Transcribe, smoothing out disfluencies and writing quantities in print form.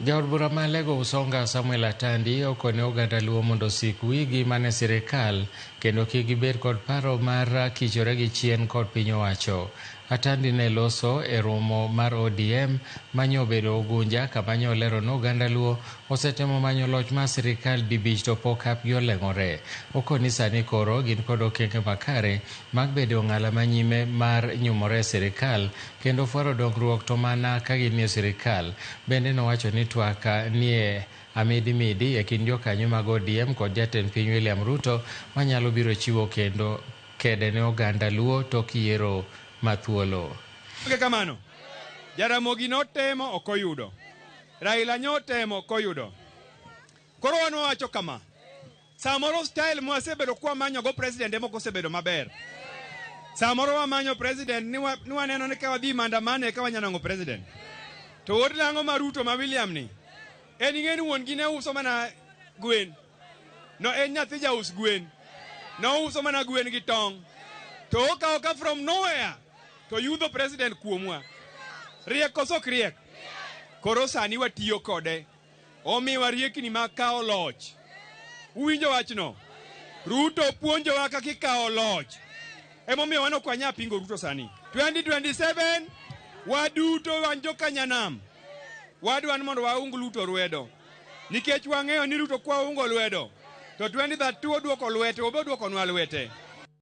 Jaod bura ma Alego Usonga Samuel Atandi okone oganda Luo mondo osik wigi mane sirikal kendo kik gibed kod paro mar kichore gi chien kod piny owacho. Atandi ne loso e romo mar ODM manyo obedo Ugunja kama nyo olero ni oganda Luo osetemo manyo loch mar sirikal dibich to pok hapgi oleng'ore. Okoni sani koro gin kod okenge makare mag bedo ong'ala manyime mar nyumore e sirikal kendo fwaro dongruok to mana ka ginie sirikal. Bende nowacho ni twak nie amidimidi e kind jokanyo mag ODM kod jatend piny William Ruto manyalo biro chiwo kendo kede ne oganda Luo tok yiero mathuolo. Kamano. Jaramogi notemo ok oyudo. Raila nyotemo ok oyudo. Koro wan wawacho kama. Samoro style mwasebedo kwamanyo go president ema ok osebedo maber. Samoro wamanyo president ni waneno ni ka wadhi maandamano eka wanyalo nwang'o president. To wuod lang'o ma Ruto ma William ni, en ing'e ni wuon gi ne uso mana gwen. No en nyathi jaus gwen. Nouso mana gwen gi tong'. To okawo ka from nowhere to yudho president kuomwa. Riek koso ok riek? Koro sani watiyo kode. Omiwa riekni mag kawo loch. Uwinjo wachno? Ruto puonjowa kaka ikawo loch. Emomiyo wan ok wanyal pingo Ruto sani. 2027 waduto wan jokanyanam. Wadwa ni mondo waung Ruto lwedo. Nikech wang'eyo ni Ruto kwaungo lwedo to 2032 oduoko lwete, obe oduokonwa lwete.